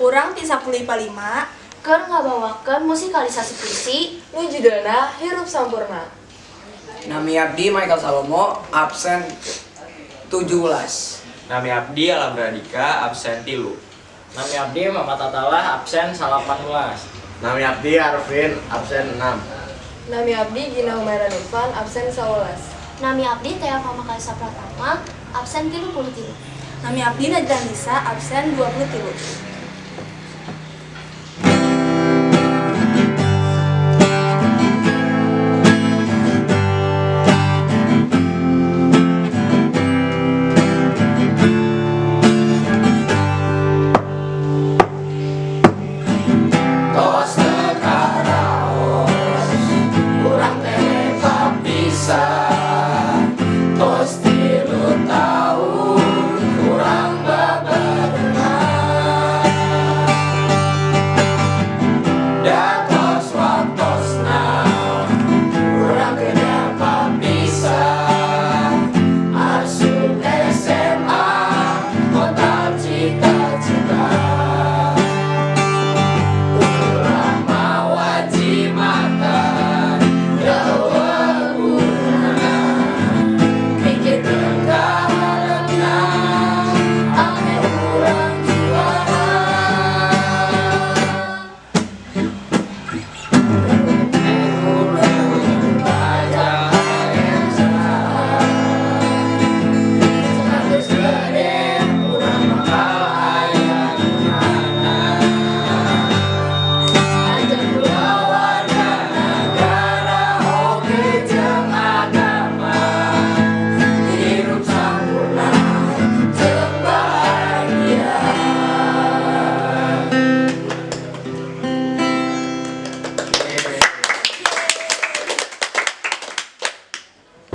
Urang ti 10 IPA 5 keur ngabawakeun musikalisasi puisi nu judulna Hirup Sampurna. Nami abdi Michael Salomo, absen 17. Nami abdi Alam Radika, absen 3. Nami abdi Mama Tatalah, absen 18. Nami abdi Arvin, absen 6. Nami abdi Gina Humaira Nurfan, absen 11. Nami abdi Tea Pamakalisa Pratama, absen 33. Nami abdi Najla Nisa, absen 23.